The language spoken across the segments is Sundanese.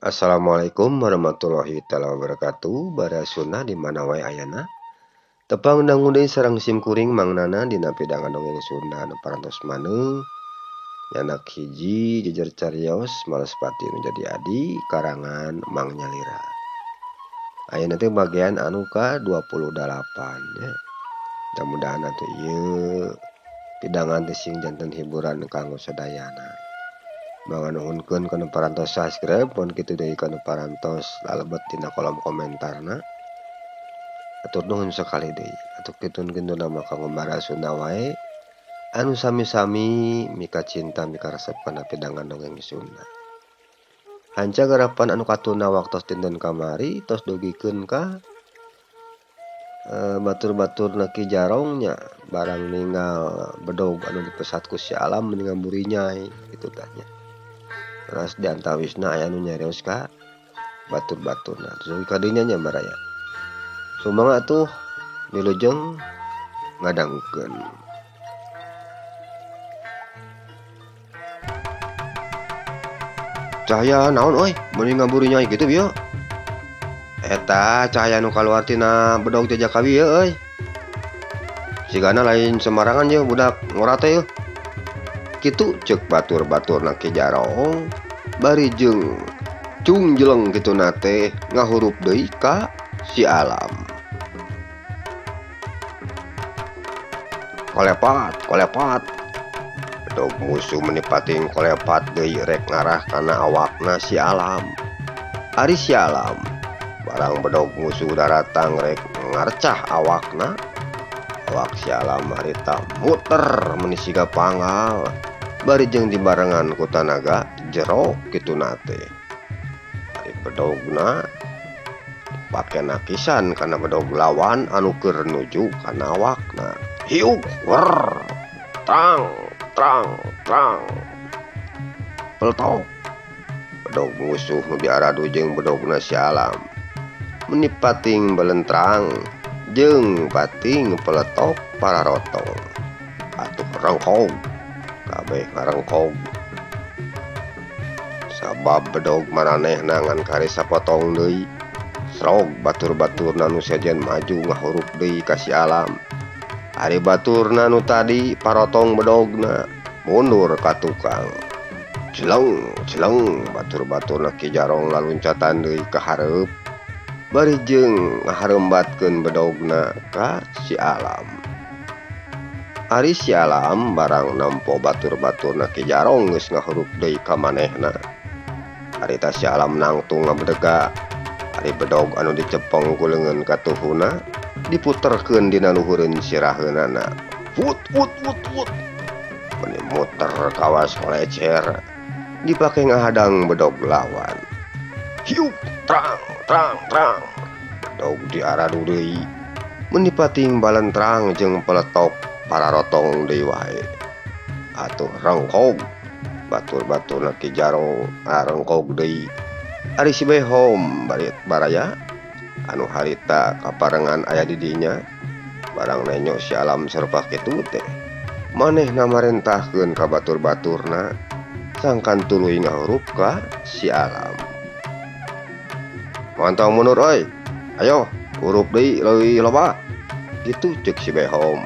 Assalamualaikum warahmatullahi taala wabarakatuh. Bara Sunda di mana wae ayana. Tepang dangu deui sareng sim kuring Mang Nana dina pidangan dongeng Sunda anu parantos maneuh. Nyanak hiji jejer carios Malespati nu jadi adi karangan Mang Nyalira. Ayeuna teh bagian anu ka 28 nya. Mudah-mudahan atuh ieu pidangan teh sing janten hiburan kanggo sadayana. Manganuhunkeun kana parantos subscribe pun kitu deui kana parantos lalebet dina kolom komentarna. Atur nuhun sakali deui. Atuh kitun-kituna mah kanggo bara Sunda wae anu sami-sami mika cinta mika resep kana pidangan dongeng Sunda. Hanca garapan anu katuna waktos dinten kamari tos dugikeun ka batur-baturna Ki Jarongnya barang ninggal bedog anu dipesat ku si Alam mendingan burinyai kitu tah nya. Terus diantawisna aya nu nyarios ka batur-baturna. Terus kadinya nya baraya. Sumangga atuh wilujeng ngadangukeun. Cahaya naon euy meuni ngaburinyai kitu bieu? Eta cahaya nu kaluar tina bedog jajakawi ieu euy. Sigana lain sembarangan ye budak ngora teh yeuh. Kitu ceuk batur-baturna Ki Jarong bari jeung cungjeleng kituna teh ngahurup deui ka si Alam. Kolepat, kolepat. Bedog musuh meni pating kolepat deui rek ngarah kana awakna si Alam. Ari si Alam barang bedog musuh daratang rek ngarcah awakna. Awak si Alam harita muter meni siga panggal. Bari jeung dibarengan ku tanaga jero kituna teh. Ari bedogna dipake nakisan kana bedog lawan anu keur nuju kana awakna. Hiuk wer trang trang trang. Peltok. Bedog musuh nu diaradu jeung bedogna si Alam. Meni pating belentrang jeung pating peletok pararotong. Atuh rengkog. Kabeh ngarengkog. Sabab bedog maranehna ngan kari sapotong deui. Srog batur-baturna nu sejen maju ngahurup deui ka si Alam. Ari baturna nu tadi parotong bedogna mundur ka tukang. Jeleng jeleng batur-baturna Ki Jarong laluncatan deui ka hareup. Bari jeung ngaharembatkeun bedogna ka si Alam. Ari si Alam barang nampo batur-baturna Ki Jarong geus ngahurup deui ka manehna. Harita si Alam nangtung ngabedega. Ari bedog anu dicepeng ku leungeun katuhuna diputerkeun dina luhureun siraheunana. Wut wut wut wut. Meni muter kawas kolecer dipake ngahadang bedog lawan. Hiuk trang trang trang. Bedog diaradu deui. Meni pating balentrang jeung peletok pararotong deui wae. Atuh rengkog. Batur-baturna Ki Jarong arengkog deui. Ari si Behom barit baraya anu harita kaparengan aya di dinya. Barang nenyo si Alam serpa kitu teh. Manehna marentahkeun ka batur-baturna sangkan tuluy ngahurup ka si Alam. Mantau mundur euy. Ayo hurup deui leuwih loba. Kitu ceuk si Behom.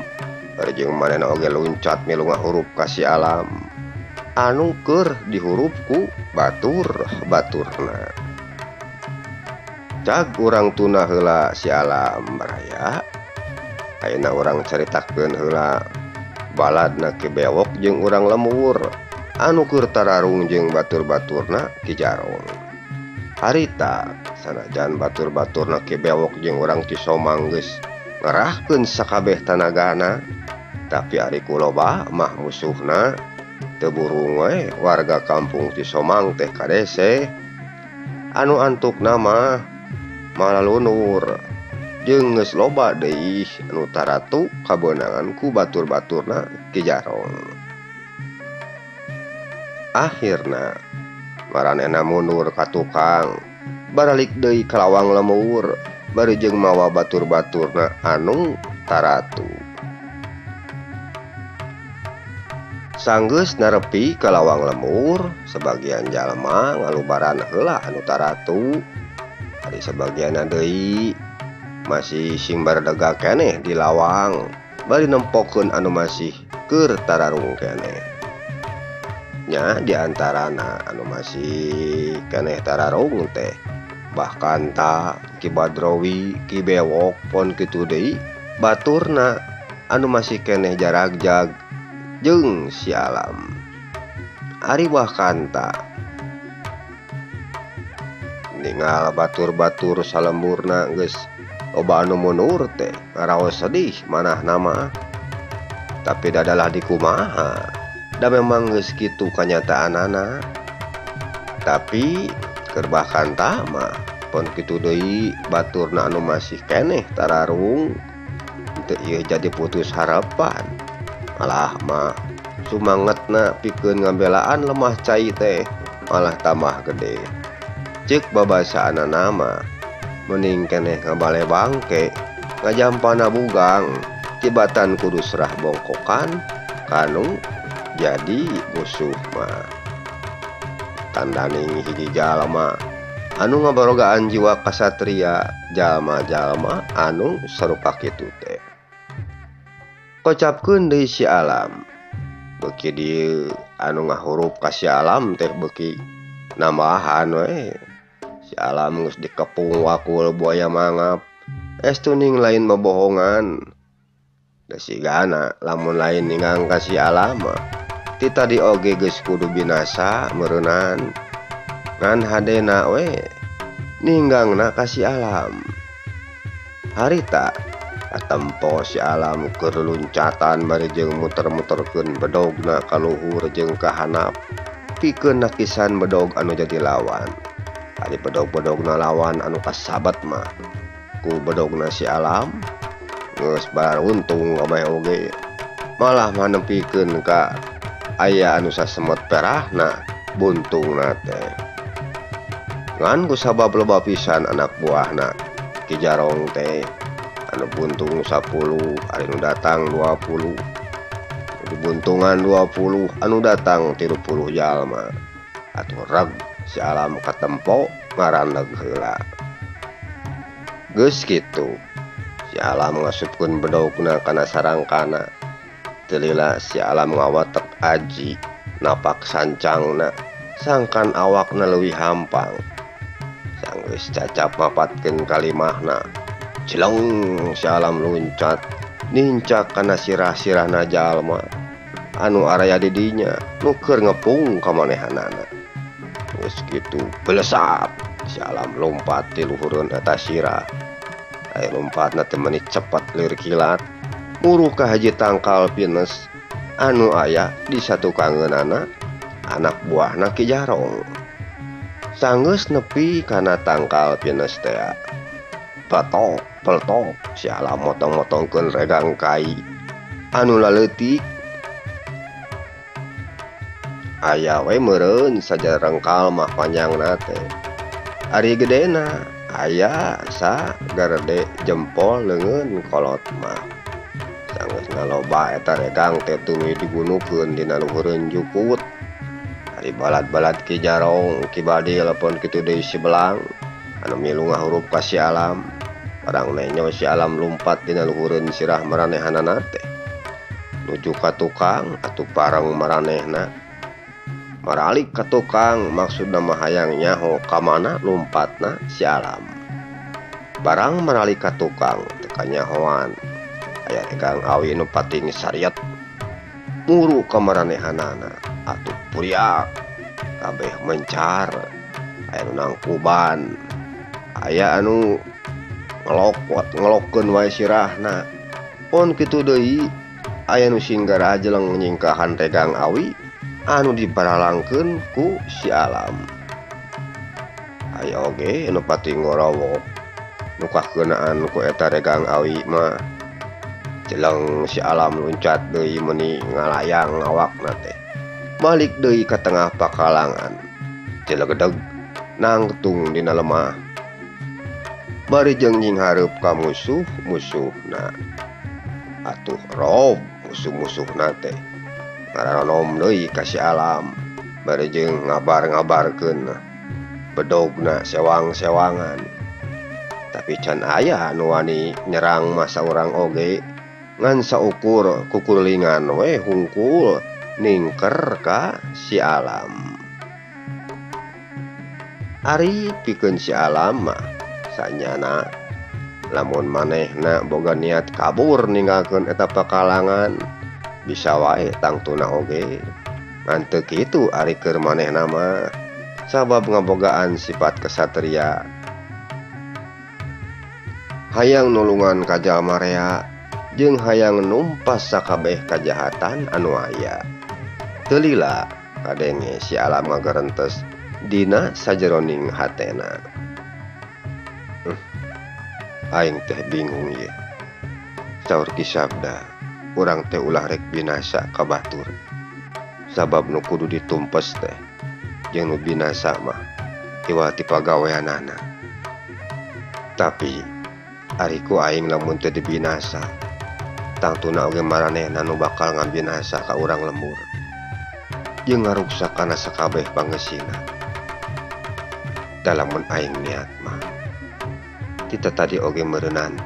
Bari jeung manehna oge luncat milu ngahurup ka si Alam. Anu keur dihurup ku batur-baturna. Cag urang tuna heula si Alam baraya. Ayeuna urang caritakeun heula baladna Ki Bewok jeung urang lembur anu keur tararung jeung batur-baturna Ki Jarong. Harita sanajan batur-baturna Ki Bewok jeung urang Cisomang geus ngerahkeun sakabeh tanagana, tapi ari kuloba mah musuhna teu burung we warga kampung Cisomang teh kadese. Anu antukna mah malalunur jeung geus loba deui anu taratu kabeunangan ku batur-baturna Ki Jarong. Akhirna maranehna mundur ka tukang, baralik deui ka lawang lembur bari jeung mawa batur-baturna anu taratu. Sanggeus narepi ka lawang lembur, sebagian jalma ngalubaran heula anu taratu. Ari sebagianna deui masih sing baredega keneh di lawang bari nempokeun anu masih keur tararung keneh. Nya di antarana anu masih keneh tararung teh bahkan ta Ki Badrowi, Ki Bewok pon kitu deui baturna anu masih keneh jaragjag jeung si Alam. Ari Wakanta ningal batur-batur salemburna geus loba anu mundur teh ngaraos sedih manahna mah. Tapi dadalah dikumaha, da memang geus kitu kanyataanana. Tapi keur Bakanta mah pon kitu deui baturna anu masih keneh tararung teu ieu jadi putus harapan. Malah mah sumangetna pikeun ngabelaan lemah cai teh malah tambah gede. Ceuk babasaanana mah mending keneh ngabale bangke ngajampana bugang tibatan kudu serah bongkokan kanu jadi musuh mah. Tandaning hiji jalma anu ngabarogaan jiwa kasatria jalma-jalma anu sarupa kitu teh. Kocapkeun deui si Alam. Beuki dieu anu ngahurup ka si Alam teh beuki nambahan we. Si Alam geus dikepung wakul buaya mangap. Estuning lain bobohongan. Da sigana lamun lain ninggang ka si Alam mah ti tadi oge geus kudu binasa meureunan. Ngan hadena we ninggangna ka si Alam. Harita katempo si Alam keur luncatan bari jeung muter-muterkeun bedogna ka luhur jeung ka handap pikeun nakisan bedog anu jadi lawan. Ari bedog-bedogna lawan anu kasabat mah ku bedogna si Alam geus baruntung kabeh oge. Malah mah nepikeun ka aya anu sasemot perahna buntungna teh. Ngan kusabab loba pisan anak buahna Ki Jarong teh anu buntung 10, ari nu datang 20. Dibuntungan 20, anu datang 30 jalma. Atuh reg si Alam katempo ngaraneg heula. Geus kitu si Alam ngasupkeun bedogna kana sarangkana. Teu lila si Alam ngawatek aji napak sancangna sangkan awakna leuwih hampang. Sanggeus cacap mapatkeun kalimahna. Cileng si Alam luncat nincak kana sirah-sirahna jalma anu araya di dinya nu keur ngepung ka manehanana. Geus kitu belesap si Alam lompat ti luhureun eta sirah. Aya lompatna teh meuni cepet lir kilat muru ka hiji tangkal pines anu aya di satukangeunana anak buahna Ki Jarong. Sanggeus nepi kana tangkal pines teh petok peltok si Alam motong-motongkeun regang kai anu laleutik. Aya we meureun saja rengkal mah panjangna teh. Ari gedena aya sa garede jempol leungeun kolot mah. Sanggeus ngaloba eta regang teh tuluy digunukeun dina luhureun jukut. Ari balad-balad Ki Jarong, Ki Badil pon kitu deui si Belang anu milu ngahurup ka si Alam. Barang nenyo si Alam lumpat dina luhureun sirah maranehanana teh nuju ka tukang atuh bareng maranehna. Maralik ka tukang maksudna mah hayang nyaho ka mana lumpatna si Alam. Barang maralik ka tukang teu kanyahoan aya regang awi nu pating sariat muru ka maranehanana. Atuh puriak kabeh mencar, aya nu nangkuban, aya anu ngelokkeun wae sirahna. Pon kitu deui aya nu singgara jeleng nyingkahan regang awi anu diparalangkeun ku si Alam. Aya oge anu pati ngorowok nu kakeunaan ku eta regang awi mah. Jeleng si Alam luncat deui meuni ngalayang awakna teh. Balik deui ka tengah pakalangan. Cilegedeg nangtung dina lemah. Bari jeung nyinghareup ka musuh-musuhna. Atuh rob musuh-musuhna teh. Ngararonom deui ka si Alam bari jeung ngabar-ngabarkeun bedogna sewang-sewangan. Tapi can aya anu wani nyerang mah saurang oge ngan saukur kukulingan we hungkul ningker ka si Alam. Ari pikeun si Alam mah sanyana lamun manehna boga niat kabur ninggalkeun eta pakalangan bisa wae tangtuna oge ngan teu kitu ari keur manehna mah sabab ngabogaan sifat kesatria hayang nulungan ka jalma rea jeung hayang numpas sakabeh kajahatan anu aya. Teu lila kadenge si Alam ngagerentes dina sajeroning hatena. Aing teh bingung ye. Saur Ki Sabda, urang teh ulah rek binasa ka batur. Sabab nu kudu ditumpes teh jeung nu binasa mah iwal ti pagaweanana. Tapi ari ku aing lamun teu dibinasa, tangtuna oge maranehna nu bakal ngabinasa ka urang lembur jeung ngaruksak kana sakabeh pangeusina. Da lamun aing niat mah kita tadi oge meureunan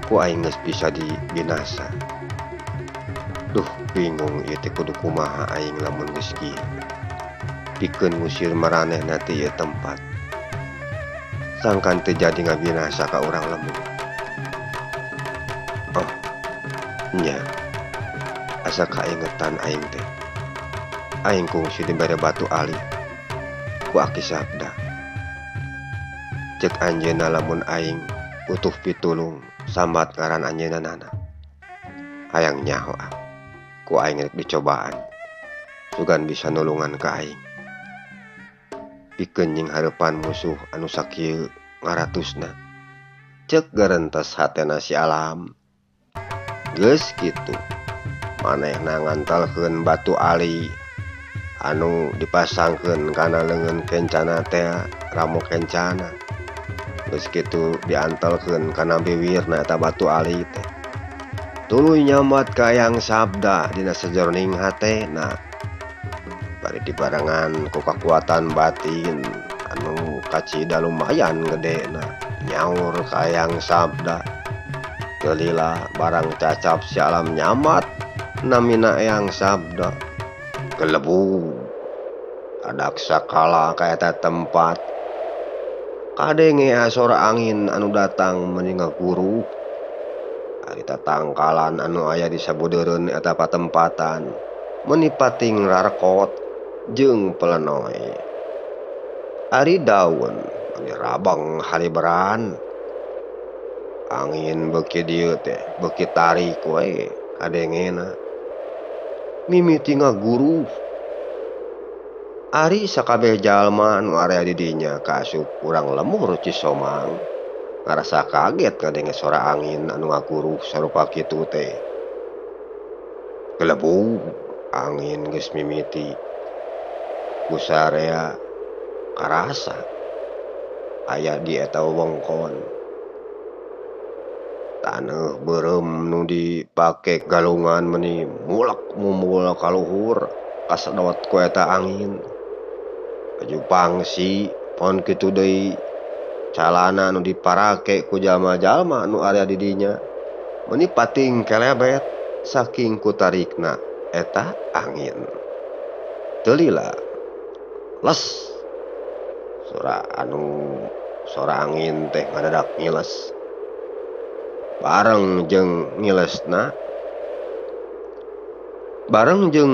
ku aing geus bisa dibinasa. Duh, bingung ieu teh kudu kumaha aing lamun geus kieu. Pikeun ngusir maranehna ti ieu tempat. Sangkan teu jadi ngabinasa ka urang lembur. Oh, nya. Asa kaingetan aing teh. Aing kungsi dibere batu ali ku Aki Sabda. Cek anjeunna lamun aing butuh pitulung sambat ngaran anjeunna nana. Hayang nyaho ah. Ku aing rek dicobaan. Sugan bisa nulungan ka aing. Pikeun nying hareupan musuh anu sakieu ngaratusna. Cek gerentes hatena si Alam. Geus kitu. Manehna ngantelkeun batu ali anu dipasangkeun kana leungeun kencana teh ramo kencana. Geus kitu diantelkeun kana biwirna eta batu ali teh. Tuluy nyambat ka Eyang Sabda dina sajeroning hatena. Bari dibarengan ku kakuatan batin anu kacida lumayan gedena. Nyaur ka Eyang Sabda. Teu lila barang cacap si Alam nyambat namina Eyang Sabda. Gelebug adak sakala ka eta tempat. Kadenge sora angin anu datang meuni ngaguruh. Ari tatangkalan anu aya di sabudeureun eta patempatan meuni pating rarekot jeung pelenoy. Ari daun meuni rabang hariberan. Angin beuki dieu teh beuki tarik we kadengena. Mimiti ngaguruh. Ari sakabeh jalma anu area di dinya kaasup urang lemur Cisomang. Ngarasa kaget ngadenge sora angin anu ngaguruh sarupa kitu teh. Gelebug angin geus mimiti ku sarea karasa aya di eta wewengkon. Taneuh beureum nu dipake galungan meuni mulek mumul ka luhur kasedot ku eta angin. Baju pangsi pon kitu deui calana nu diparake ku jalma-jalma nu aya di dinya meuni pating kelebet saking ku tarikna eta angin. Teu lila les sora anu sora angin teh ngadadak ngiles. Bareng jeung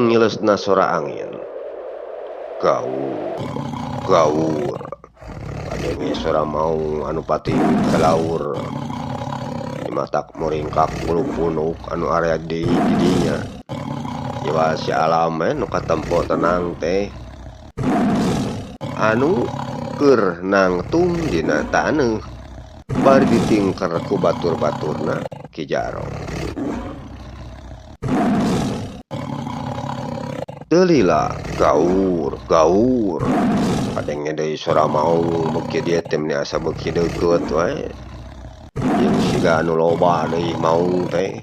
ngilesna sora angin. Gaur gaur kadenge sora maung anu pating kalaur. Dimatak muringkak bulu punuk anu area di dinya. Iwal si Alam nu katempo tenang teh anu keur nangtung dina taneuh bari ditingker ku batur-baturna Ki Jaro. Teu lila gaur gaur kadenge deui sora maung beuki dieu teh meuni asa beuki deukeut we. Jeung siga anu loba deui maung teh.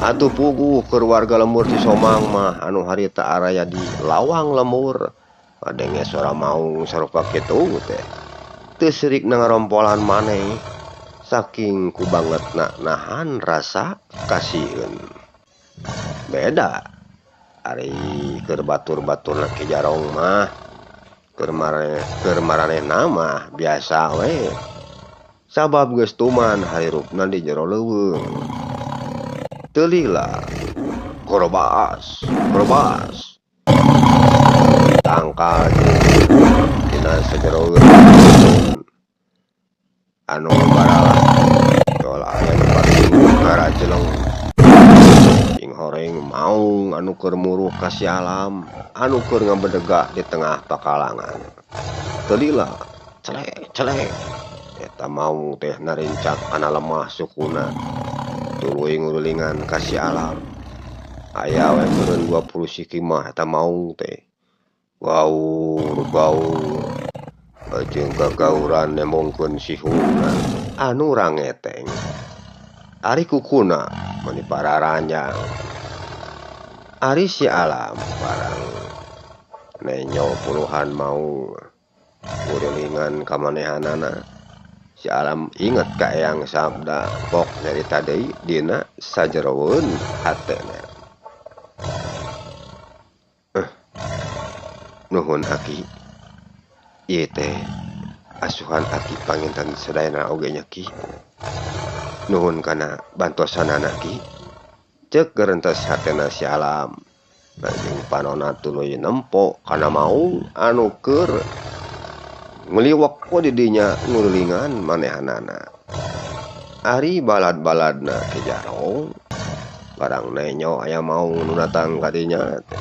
Atuh puguh keur warga lembur Cisomang mah anu harita araya di lawang lembur ngadenge suara maung sarupa kitu teh. Teu seurikna ngarompolan maneh saking ku bangetna nahan rasa kasieun. Beda ari keur batur-baturna Ki Jarong mah keur maranehna mah biasa we. Sabab geus tuman harirupna di jero leuweung. Teu lila korobas korobas tangkal dina sajero anu baralah jol aya nu pating ngarajeleng sing horeng maung anu keur muruh ka si alam anu keur ngabedega di tengah pakalangan. Teu lila celek celek eta maung teh narincak kana lemah sukuna tuluy ngurulingan ka si alam. Aya we meureun 20 siki mah eta maung teh. Gaur gaur jeung gagauran nembongkeun sihungna anu rangeteng. Ari kukuna meuni pararanjang. Ari si alam barang nenyo puluhan maung ngurilingan ka manehanana. Si alam inget ka Eyang Sabda pok nyarita deui dina sajeroweun hatena. Nuhun aki. Ieu teh asuhan aki panginten sadayana oge nya ki. Nuhun kana bantosanana ki. Ceuk gerentes hatena si alam. Jeung panona tuluy nempo kana maung anu keur ngeliwek we di dinya ngurulingan manehanana. Ari balad-baladna Ki Jarong barang nenyo aya maung nu datang ka dinya teh.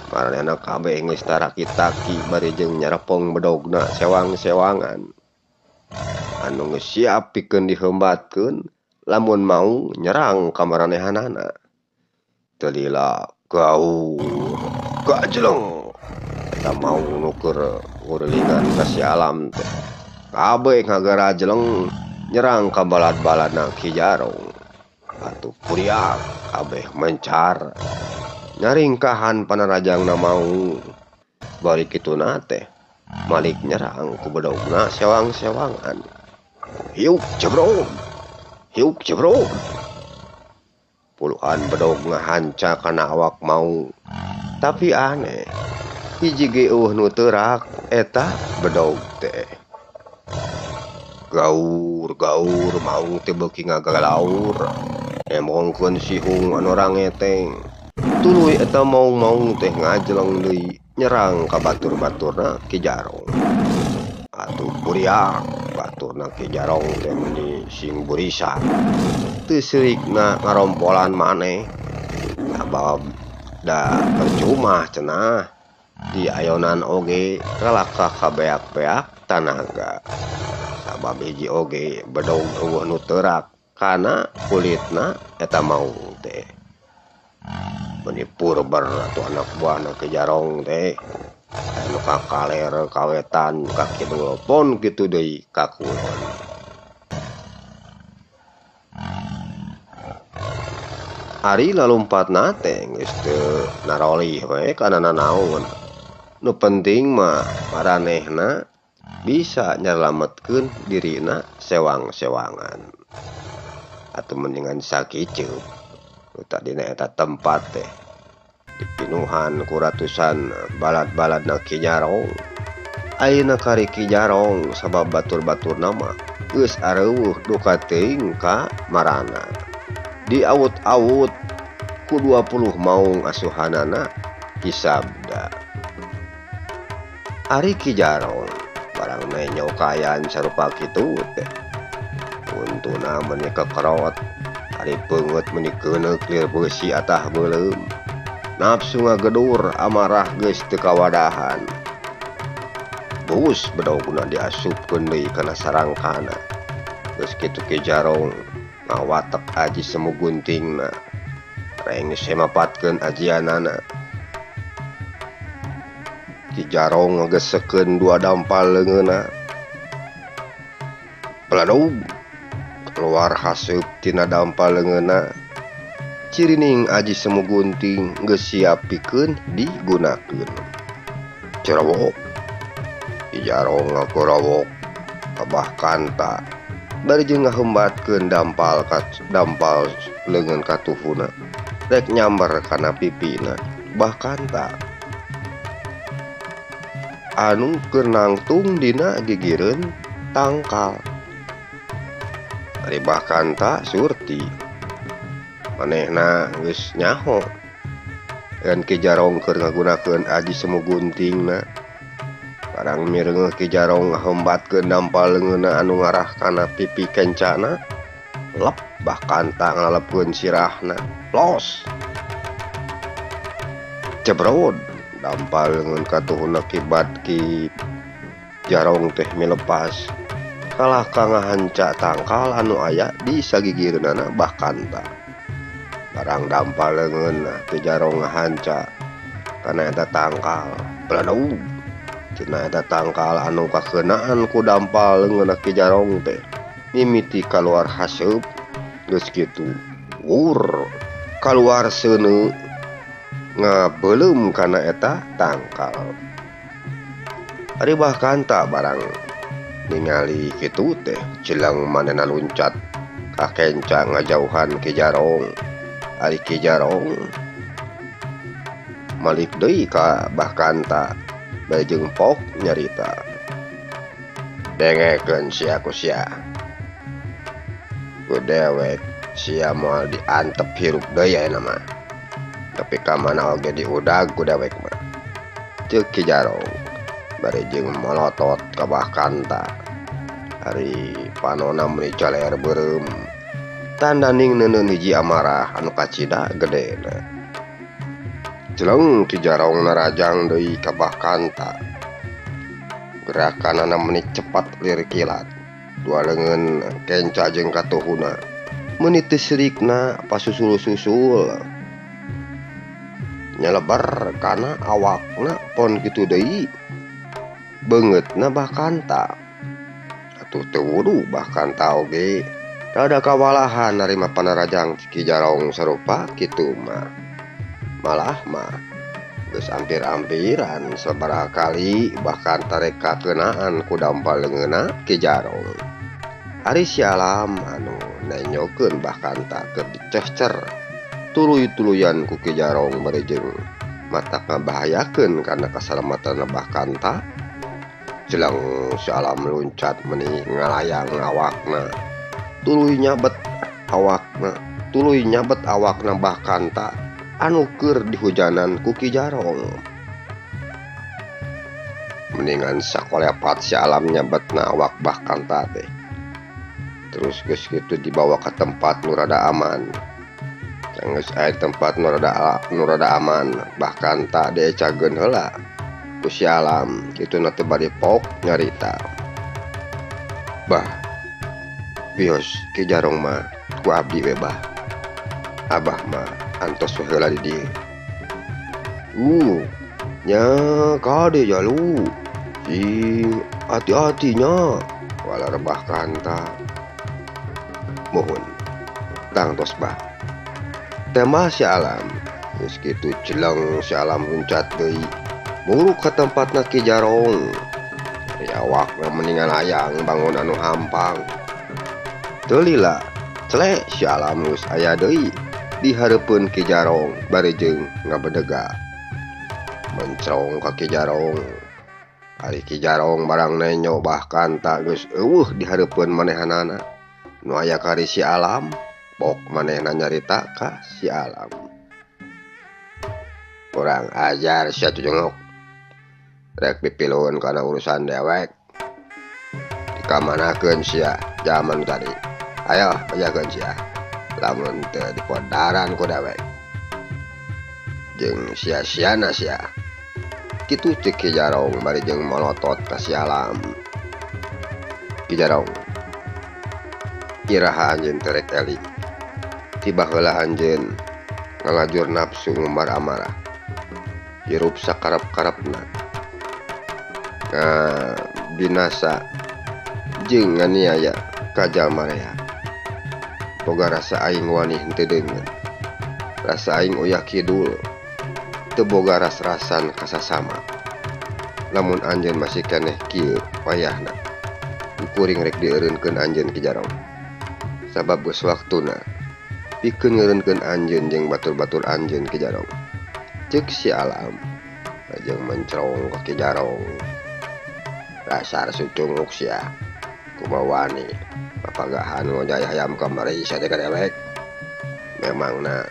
Maranehna kabeh geus taraki-taki bari jeung nyarepong bedogna sewang-sewangan. Anu geus siap pikeun diheumbatkeun lamun maung nyerang ka maranehanana. Teu lila gaur gajeleng eta maung nu keur ngurulingan ka si alam teh. Kabeh ngagarajeleng nyerang ka balad-baladna Ki Jarong. Atuh kuriak kabeh mencar nyaringkahan panarajangna maung. Bari kituna teh malik nyerang ku bedogna sewang-sewangan. Hiuk jebrog hiuk jebrog. Puluhan bedog ngahanca kana awak maung. Tapi aneh hiji ge eueuh nu teurak eta bedog teh. Gaur gaur maung teh beuki ngagalaur nembongkeun sihung anu rangeteng. Tuluy eta maung-maung teh ngajeleng deui nyerang ka batur-baturna Ki Jarong. Atuh kuriak baturna Ki Jarong teh meuni sing burisa. Teu seurikna ngarompolan maneh. Sabab da percuma cenah diayonan oge kalakah kabeak-beak tanaga. Sabab hiji oge bedog eueuh nu teurak kana kulitna eta maung teh. Meuni purber atuh anak buahna Ki Jarong teh anu ka kaler ka wetan ka kidul pon kitu deui ka kulon. Ari lalumpatna teh geus teu narolih we kana nanaon. Nu penting mah maranehna bisa nyalametkeun dirina sewang-sewangan. Atuh mendingan sakiceup. Nu tadina eta tempat teh dipinuhan ku ratusan balad-baladna Ki Jarong. Ayeuna kari Ki Jarong sabab batur-baturna mah geus areuweuh duka teuing ka marana. Diawut-awut ku 20 maung asuhanana Ki Sabda. Ari Ki Jarong barang nenyo kaayaan sarupa kitu teh. Untuna meuni kekerot, ari peungeut meuni keuneuk lir beusi atah beuleum. Nafsu ngagedur amarah geus teu kawadahan. Bus bedogna diasupkeun deui kana sarangkana. Geus kitu Ki Jarong ngawatek aji semu guntingna. Rengse mapatkeun ajianana. Ki Jarong ngagesekeun dua dampal leungeunna. Peladug keluar haseup tina dampal leungeunna. Cirining aji semu gunting geus siap pikeun digunakeun. Cerewok Ki Jarong ngakorowok ka Bah Kanta bari jeung ngahembatkeun dampal dampal leungeun katuhuna rek nyamber kana pipina Bah Kanta anu keur nangtung dina gigireun tangkal. Ari Bah Kanta surti manehna geus nyaho dan Ki Jarong keur ngagunakeun aji semu guntingna. Barang mireungeuh Ki Jarong ngahembatkeun dampal leungeunna anu ngarah kana pipi kencana, lep Bah Kanta ngalelepkeun sirahna. Los. Cebrod dampal leungeun katuhuna kibat Ki Jarong teh milepas. Kalah ka ngahanca tangkal anu aya di sagigireunana Bah Kanta. Barang dampal leungeun Ki Jarong ngahanca kana eta tangkal. Bladug cenah eta tangkal anu kakeunaan ku dampal leungeun Ki Jarong teh mimiti kaluar haseup geus kitu wur kaluar seuneu ngabeuleum kana eta tangkal. Ari Bah Kanta barang ningali kitu teh cileng manehna luncat ka kenca ngajauhan Ki Jarong. Ari Ki Jarong malik deui ka Bah Kanta bari jeung pok nyarita. Dengekeun sia ku sia. Ku dewek sia moal diantep hirup deui ayeuna mah. Tapi ka mana oge diudag ku dewek mah. Ceuk Ki Jarong bari jeung molotot ka Bah Kanta. Ari panona meuni caler beureum. Tandaning neuneun hiji amarah anu kacida gedena. Jeleng Ki Jarong narajang deui ka Bah Kanta. Gerakanana meuni cepat lir kilat. Dua leungeun kenca jeung katuhuna meuni teu sirikna pasusul-susul. Nyelebar kana awakna pon kitu deui beungeutna Bah Kanta. Atuh teu wudu Bah Kanta oge rada kawalahan narima panarajang Ki Jarong sarupa kitu mah. Malah mah geus ampir-ampiran sabaraha kali Bah Kanta rek kakeunaan ku dampal leungeunna Ki Jarong. Ari si Alam anu nenyokeun Bah Kanta keur dicehcer tuluy-tuluyan ku Ki Jarong bari jeung matak ngabahayakeun kana kasalamatan Bah Kanta. Jeleng si Alam luncat meuni ngalayang awakna. Tuluy nyabet awakna, tuluy nyabet awakna Bah Kanta anu keur dihujanan ku Ki Jarong. Mendingan sakolepat si Alam nyabetna awak Bah Kanta teh. Terus geus kitu dibawa ka tempat nu rada aman. Geus aya tempat nu rada aman, Bah Kanta diecageun heula ku si Alam. Kituna teh bari pok nyarita. Bah, bios Ki Jarong mah ku abdi we bah. Abah mah antos we heula di dieu. Nya kade jalu. Sing hati-hati nya. Walar Bah Kanta. Mohon tangtos bah. Tema si Alam. Geus kitu jeleng si Alam luncat deui. Muruk ka tempatna Ki Jarong. Ari awakna mendingan hayang bangun anu hampang. Teu lila, celek si Alam geus aya deui di hareupeun Ki Jarong bari jeung ngabedega. Mencrong ka Ki Jarong. Ari Ki Jarong barang nenyo Bah Kanta geus eueuh di hareupeun manehanana. Nu aya kari si Alam, pok manehna nyarita ka si Alam. Kurang ajar sia cujengok. Rek pipilueun kana urusan dewek. Dikamanakeun sia jaman tadi. Ayo bejakeun sia. Lamun teu dipodaran ku dewek. Jeung sia-siana sia. Kitu ceuk Ki Jarong bari jeung molotot ka si Alam. Ki Jarong, iraha anjeun teh rek eling. Tiba heula anjeun ngalajur nafsu ngumbar amarah. Hirup sakarep-karepna. Binasa jeung nganiaya ka jalma rea. Boga rasa aing wani henteu deungeun. Rasa aing uyah kidul teu boga ras-rasan ka sasama. Lamun anjeun masih keneh kieu wayahna, ku kuring rek dieureunkeun anjeun Ki Jarong. Sabab geus waktuna pikeun ngeureunkeun anjeun jeung batur-batur anjeun Ki Jarong. Ceuk si Alam lajeng mencrong ka Ki Jarong. Dasar sucunguk sia, kumaha wani papagahan ngojay hayam kamari sia teh ka dewek. Memangna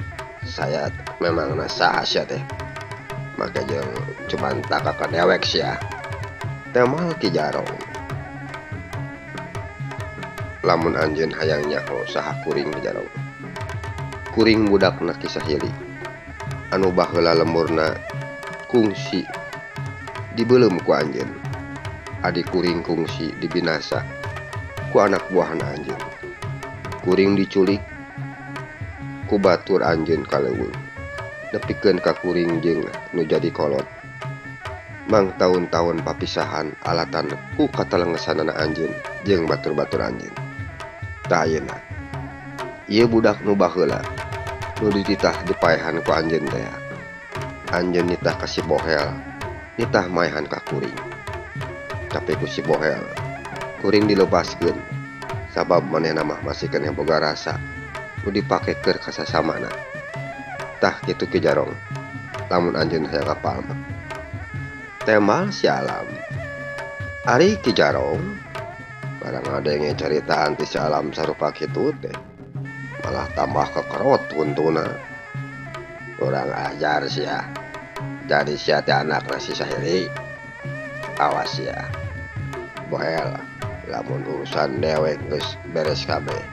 saya memangna saha sia teh? Make jeung cumantaka ka dewek sia. Temal Ki Jarong. Lamun anjeun hayang nyaho saha kuring Ki Jarong. Kuring budakna Ki Sahili anu baheula lemburna kungsi dibeuleum ku anjeun. Adi kuring kungsi dibinasa ku anak buahna anjeun. Kuring diculik ku batur anjeun ka leuweung. Nepikeun ka kuring jeung nu jadi kolot. Mang taun-taun papisahan alatan ku katalengesanana anjeun jeung batur-batur anjeun. Tah ayeuna ieu budak nu baheula nu dititah dipaehan ku anjeun teh. Anjeun nitah ka si Bohel, nitah maehan ka kuring. Tapi ku si Bohel kuring dilepaskeun sabab manehna mah masih keneh boga rasa nu dipake keur ka sasamana. Tah kitu Ki Jarong, lamun anjeun hayang apal mah. Temal si Alam. Ari Ki Jarong barang ngadenge caritaan ti si Alam sarupa kitu teh malah tambah kekerot huntuna. Urang ajar sia. Jadi sia teh anakna si Sahili. Awas sia. Bohel, lamun urusan dewek geus beres kabeh.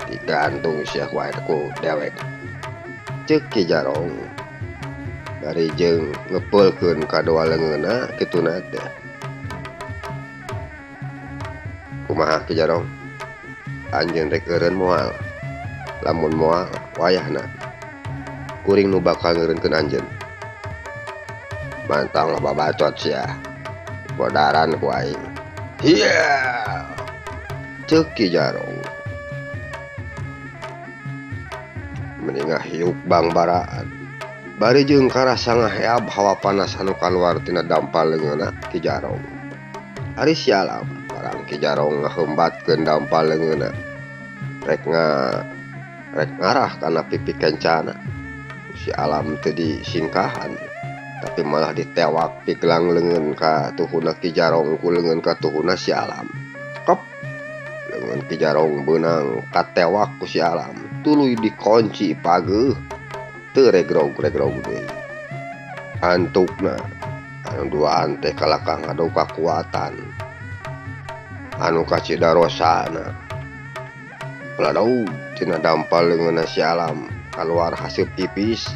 Digantung sia ku ku dewek. Ceuk Ki Jarong. Bari jeung ngepeulkeun kadua leungeunna kituna teh. Kumaha Ki Jarong? Anjeun rek eureun moal? Lamun moal wayahna kuring nu bakal ngeureunkeun anjeun. Mantang loba bacot sia. Bodaran ku aing. Hiya! Ceuk Ki Jarong. Meni ngahiuk bangbaraan. Bari jeung karasa ngaheab hawa panas anu kaluar tina dampal leungeunna Ki Jarong. Ari si Alam barang Ki Jarong ngaheumbatkeun dampal leungeunna. Rek rek ngarah kana pipi kencana. Si Alam teu disingkahan, tapi malah ditewak pigelang leungeun ka tuhuna Ki Jarong ku leungeun ka tuhuna si Alam. Kop! Leungeun Ki Jarong beunang katewak ku si Alam, tuluy dikunci pageuh. Teu regrog-regrog deui. Antukna anu duaan teh kalakah ngadu kakuatan. Anu kacida rosana. Peladau tina dampal leungeunna si Alam kaluar haseup ipis.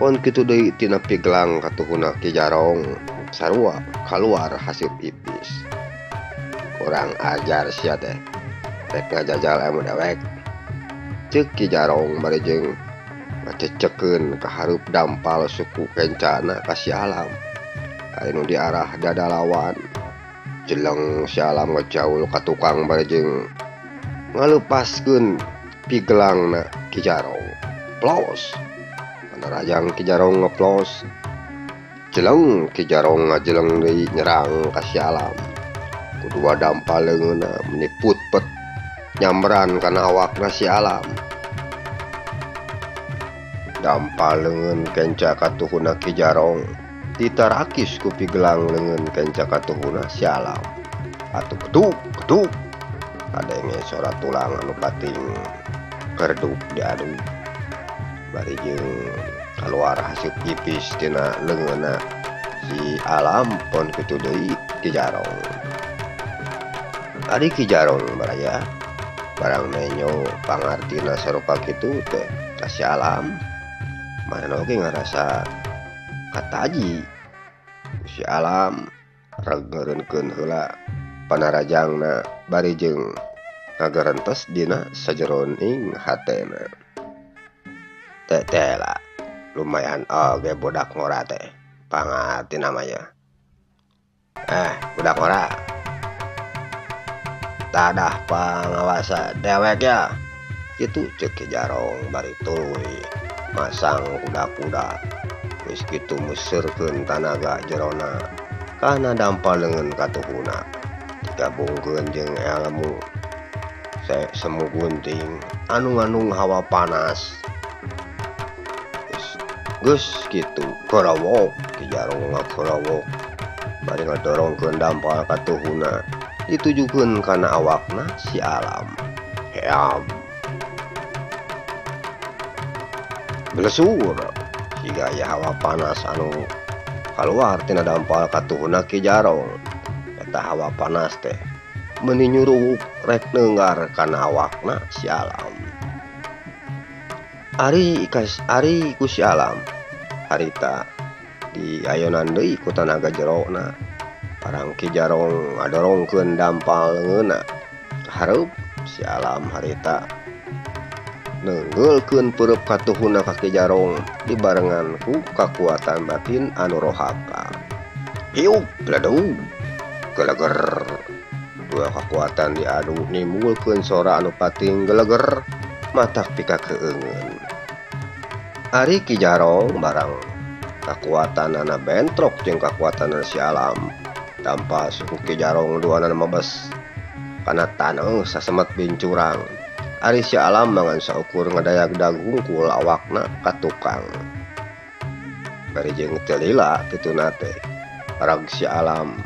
Pon kitu deui tina pigelang katuhuna Ki Jarong sarua kaluar haseup ipis. Kurang ajar sia teh. Rek ngajajal emu dewek. Ceuk Ki Jarong bari jeung ngacecekeun ka hareup dampal suku kencana ka si Alam. Ari nu diarah dada lawan. Jeleng si Alam ngejaul ka tukang bari jeung ngaleupaskeun pigelangna Ki Jarong. Plos. Panarajang Ki Jarong ngeplos. Jeleng Ki Jarong ngajeleng deui nyerang ka si Alam. Kudua dampal leungeunna meni putpet nyamberan kana awakna si Alam. Dampal leungeun kenca katuhuna Ki Jarong ditarakis ku pigelang leungeun kenca katuhuna si Alam. Atuh keduk keduk kadenge sora tulang anu pating kerduk diadu. Bari jeung kaluar haseup ipis tina leungeunna si Alam pon kitu deui Ki Jarong. Ari Ki Jarong baraya barang nenyo pangartina sarupa kitu teh ka si Alam. Manehna oge ngarasa kataji. Si Alam reg ngeureunkeun heula panarajangna bari jeung ngagerentes dina sajeroning hatena. Teh lah lumayan oge budak ngora teh pangartina mah ya. Budak ngora. Tadah pangawasa dewek ya. Kitu ceuk Ki Jarong bari tuluy Masang kuda-kuda geus kitu meuseurkeun tanaga jerona kana dampal leungeun katuhuna digabungkeun jeung elmu semu gunting anu ngandung hawa panas. Geus kitu gorowok Ki Jarong ngagorowok bari ngadorongkeun dampal katuhuna ditujukeun kana awakna si Alam. Heam. Belesur siga aya hawa panas anu kaluar tina dampal katuhuna Ki Jarong. Eta hawa panas teh meuni nyuruwuk rek neunggar kana awakna si Alam. Ari ari ku si Alam harita diayonan deui ku tanaga jerona. Barang Ki Jarong ngadorongkeun dampal leungeunna ka hareup, si Alam harita neunggeulkeun peureub katuhuna ka Ki Jarong dibarengan ku kakuatan batin anu rohaka. Hiup bledug geleger. Dua kakuatan diadu nimbulkeun sora anu pating geleger matak pikakeungeun. Ari Ki Jarong barang kakuatanana bentrok jeung kakuatanana si Alam. Dampal suku Ki Jarong duanana mabes kana taneuh sasemet bincurang. Ari si Alam mah ngan saukur ngadayag-dag hungkul awakna ka tukang. Bari jeung teu lila kituna teh rag si Alam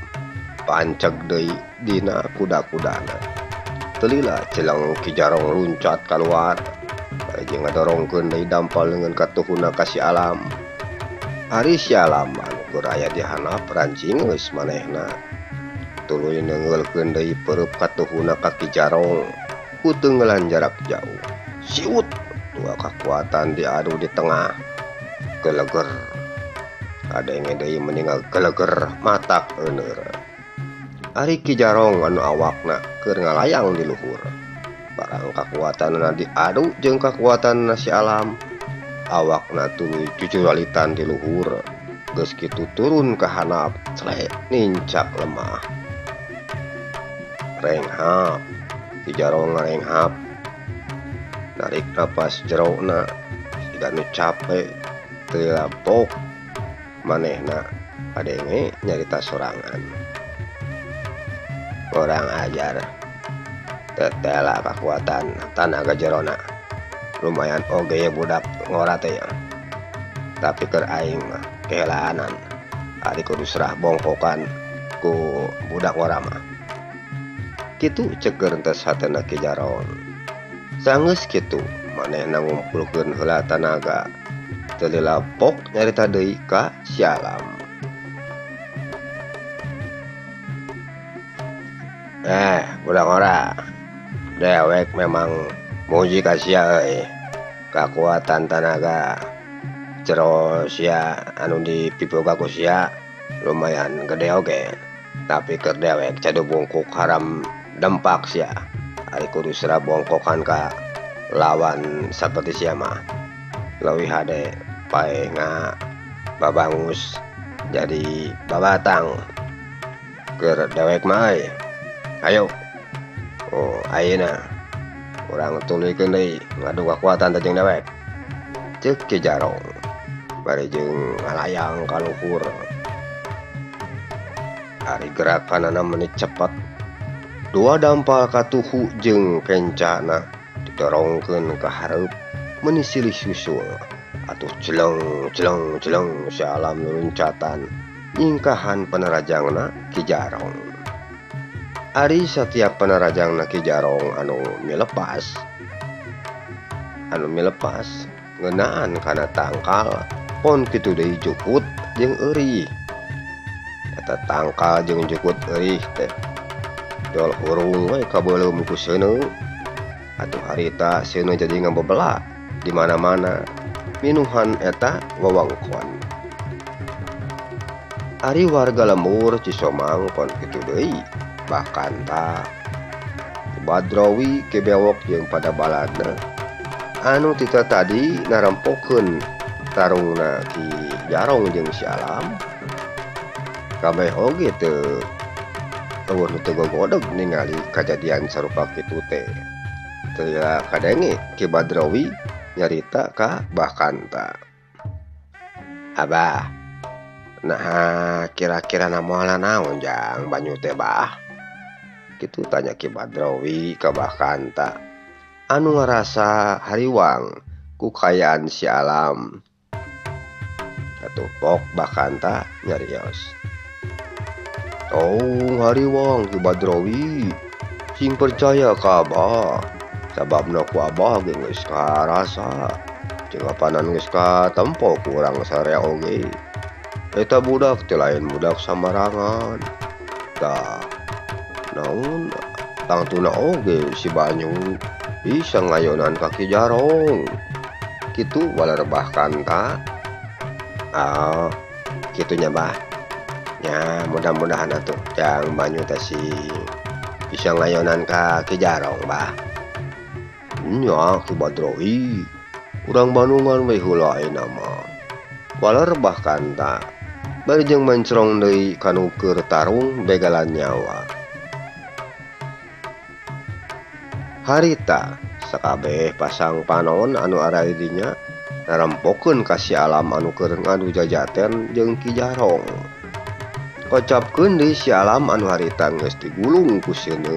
panceg deui dina kuda-kudana. Teu lila celeng Ki Jarong luncat kaluar bari jeung ngadorongkeun deui dampal leungeun katuhuna ka si Alam. Ari si Alam anu keur aya di handap rancing geus manehna. Tuluy neunggeulkeun deui peureub katuhuna ka Ki Jarong ku teunggelan jarak jauh. Siut dua kakuatan diadu di tengah. Geleger. Kadenge deui meninggal geleger matak euneur. Ari Ki Jarong anu awakna keur ngalayang di luhur. Barang kakuatanna diadu jeung kakuatanna si Alam, awakna tuluy cucuralitan di luhur. Geus kitu turun ka handap, clek nincak lemah. Renghap, Ki Jarong ngarenghap. Narik napas jerona siga nu cape teu lapok manehna kadenge nyarita sorangan. Kurang ajar. Tetela kakuatan tanaga jerona. Lumayan oge ye budak ngora teh ya. Tapi keur aing mah kehelaanan. Ari kudu serah bongkokan ku budak ngora mah. Kitu ceuk entes hatena Ki Jarong. Sanggeus kitu manehna ngumpulkeun heula tanaga. Teu lila pok nyarita deui ka si Alam. Budak ngora. Dewek memang muji ka sia euy. Kakuatan tanaga jero sia anu dipiboga ku sia lumayan gede oge. Tapi keur dewek cadu bungkuk haram dempak sia. Ari kudu serah bongkokan ka lawan saperti sia mah. Leuwih hade paeh nga babangus jadi babatang. Keur dewek mah euy. Ayo. Oh, ayeuna urang tuluykeun deui ngadu kakuatan teh jeung dewek. Ceuk Ki Jarong bari jeung ngalayang ka luhur. Ari gerakanana meuni cepet. Dua dampal katuhu jeung kencana didorongkeun ka hareup meuni silih susul. Atuh jeleng jeleng jeleng si Alam luluncatan nyingkahan panarajangna Ki Jarong. Ari satiap panarajangna Ki Jarong anu milepas ngeunaan kana tangkal pon kitu deui jukut jeung eurih. Eta tangkal jeung jukut eurih teh jol hurung we kabeuleum ku seuneu. Atuh harita seuneu jadi ngabebela di mana-mana minuhan eta wewengkon. Ari warga lembur Cisomang pon kitu deui bahkan ta Badrawi Ki Bewok jeung pada baladna anu tita tadi narempokeun tarungna Ki Jarong jeung si Alam. Kabeh oge teu eueuh nu teu gogodeg ningali kajadian sarupa kitu teh. Teu kadenge Ki Badrawi Nyarita ka Bah Kanta. Abah, naha kira-kira na moal naon jang banyu teh bah? Kitu tanya Ki Badrowi ka Bah Kanta. Anu ngarasa hariwang ku kaayaan si Alam. Atuh pok Bah Kanta nyarios. Tong hariwang Ki Badrowi, sing percaya ka Abah. Sababna ku Abah ge geus karasa. Jeung apanan geus katempo ku urang sarea oge. Eta budak teh lain budak sambarangan. Tah, naon tangtuna oge si Banyu bisa ngayonan ka Ki Jarong. Kitu waler Bah Kanta. Ah, kitu nya Bah. Nya mudah-mudahan atuh jang Banyu teh si bisa ngayonan ka Ki Jarong Bah. Nya Ki Badrowi, urang Bandungan we heula ayeuna mah. Waler Bah Kanta bari jeung mencrong deui kanu keur tarung begalan nyawa. Harita sakabeh pasang panon anu aya di dinya narempokeun ka si Alam anu keur ngadu jajaten jeung Ki Jarong. Kocapkeun deui si Alam anu harita geus digulung ku seuneu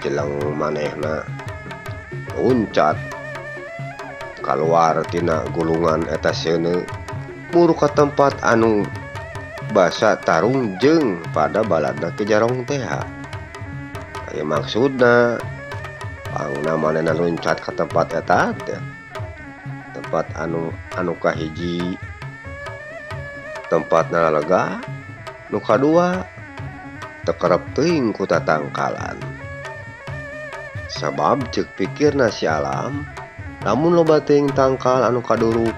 jeleng manehna. Uncat kaluar tina gulungan eta seuneu muru ka tempat anu basa tarung jeung pada baladna Ki Jarong teh. Aya maksudna pangna manehna luncat ka tempat eta teh. Tempat anu kahiji tempatna lega, nu kadua teu kerep teuing ku tatangkalan. Sabab ceuk pikirna si Alam, lamun loba teuing tangkal anu kaduruk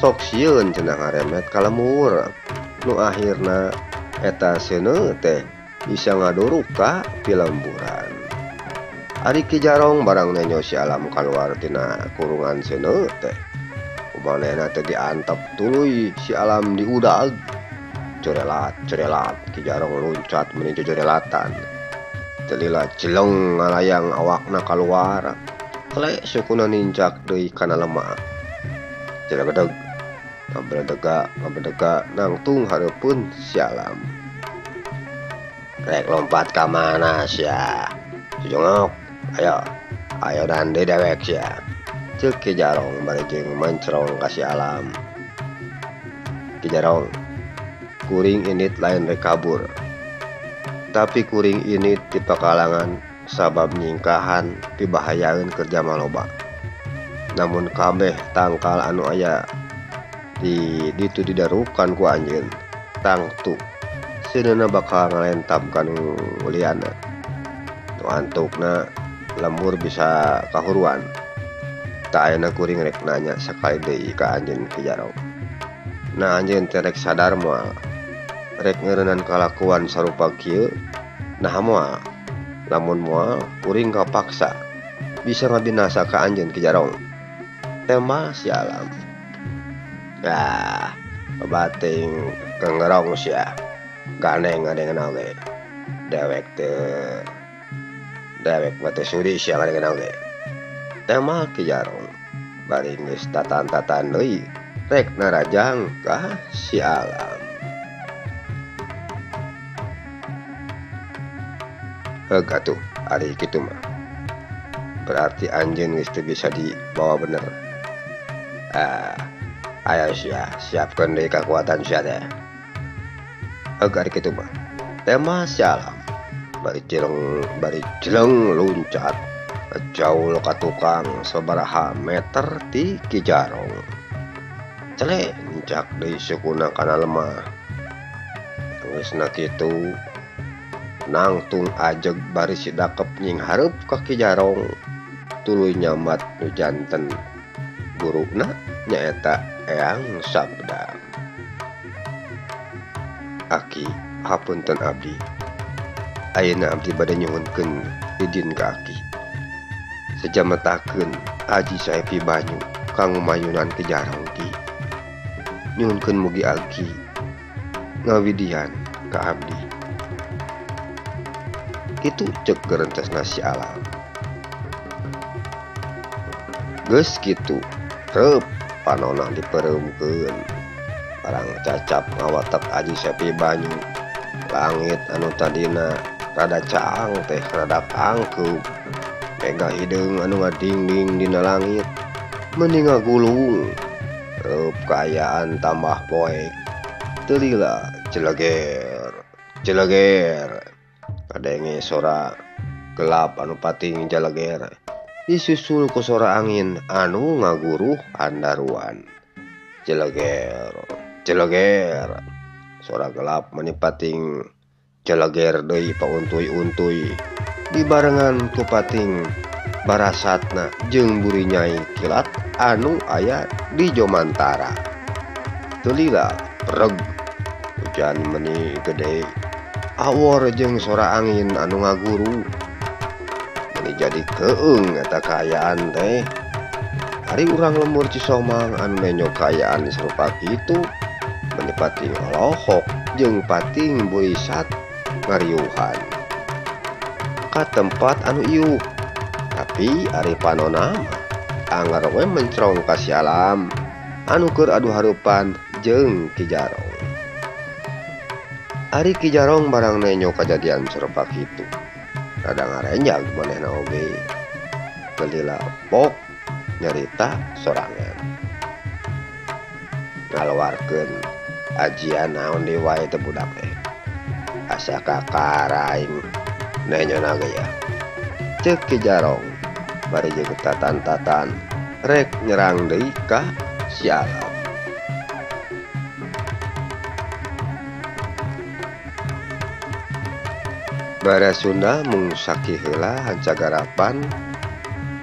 sok sieun cenah ngaremet ka lembur. Nu akhirna eta seuneu teh bisa ngaduruk ka pilemburan. Ari Ki Jarong barang nenyo si Alam kaluar tina kurungan seuneu teh. Kumanehna teh diantep tuluy si Alam diudag. Corelat, corelat, Ki Jarong luncat meuni jojorelatan. Telila jeleng ngalayang awakna kaluar. Kle sukuna nincak deui kana lemah. Jelegedeg, ngabredega, ngabredega nangtung hareupeun si Alam. Rek lompat ka mana sia? Jongok, ayo, ayo dan deui dewek sia. Ceuk Ki Jarong bari jeung mencrong ka si Alam. Ki Jarong, kuring indit lain rek kabur. Tapi kuring indit ti pakalangan sabab nyingkahan pibahayaeun keur jalma loba. Namun kabeh tangkal anu aya di ditu didarukan ku anjeun tangtu seuneuna bakal ngalentab ka nu liana. Nu antukna lembur bisa kahuruan. Tak ayeuna kuring rek nanya sakali deui ka anjeun Ki Jarong. Nah anjeun teh rek sadar moal rek ngeureunnan kalakuan sarupa kieu naha moal. Lamun moal kuring kapaksa bisa ngabinasa ka anjeun Ki Jarong. Tema si Alam. Ah, bating kengerong sia. Gandeng gandeng oge. Dewek teh dewek mah teu sudi sia gandeng oge. Tema Ki Jarong bari geus tatan-tatan deui rek narajang ka si Alam. Heug atuh ari kitu mah. Berarti anjeun geus teu bisa dibawa bener. Ah, ayo sia, siapkeun deui kakuatan sia teh. Heug ari kitu mah. Tema si Alam bari jeleng luncat jauh ka tukang sabaraha meter ti Ki Jarong. Cele nincak deui sukuna kana lemah. Geusna kitu nangtung ajeg bari si dakep nyinghareup ka Ki Jarong tuluy nyambat nu janten guruna nyaeta Eyang Sabda. Aki hapunten abdi. Ayeuna abdi bade nyuhunkeun idin ka Aki. Sejametakeun aji sae pibanyu kanggo mayunan Ki Jarong ki. Nyuhunkeun mugi Aki ngawidian ka abdi. Kitu ceuk gerentesna si Alam. Geus kitu Reup panonna dipereumkeun. Barang cacap ngawatek Aji Sepi banyu. Langit anu tadina rada caang teh rada angkeup. Mega hideung anu ngadingding dina langit meuni ngagulung. Reup kaayaan tambah poek. Teu lila celeger celeger kadenge sora gelap anu pating jaleger disusul ku sora angin anu ngaguruh handaruan. Celeger celeger sora gelap meuni pating celeger deui pauntuy-untuy dibarengan ku pating barasatna jeung buri nyai kilat anu aya di Jomantara. Teu lila reg hujan meuni gede awor jeung sora angin anu ngaguru. Meuni jadi keung eta kaayaan teh. Ari urang lembur Cisomang anu nenjo kaayaan sarupa kitu meuni pating olohok jeung pating burisat ngariuhan ka tempat anu iuh. Tapi ari panonna mah angger we mencrong ka si Alam anu keur adu hareupan jeung Ki Jarong. Ari Ki Jarong barang nenjo kajadian sarupa kitu rada ngarenjag manehna oge. Teu lila pok nyarita sorangan ngaluarkeun ajian naon deui wae teh budak teh. Asa kakara aing nenyona ge ya. Ceuk Ki Jarong bari jeung tatan-tatan rek nyerang deui ka si Alam. Bara Sunda mung saki heula hancagarapan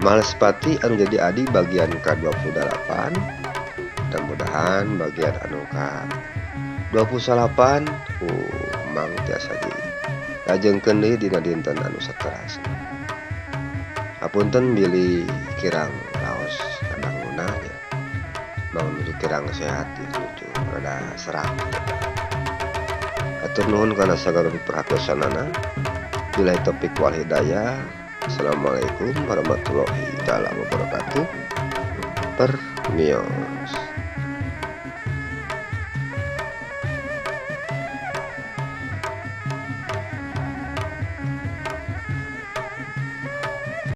Malespati anu jadi adi bagian ka-28. Mudah-mudahan bagian anu ka-28 ku Mang tiasa di lajengkeun deui dina dinten anu saterasna. Hapunten bilih kirang raos kadanguna nya. Mang nuju kirang sehat ya nuju rada serak. Hatur nuhun kana sagala perhatosanana. Billahi taufik wal hidayah. Assalamualaikum warahmatullahi taala wabarakatuh. Permios.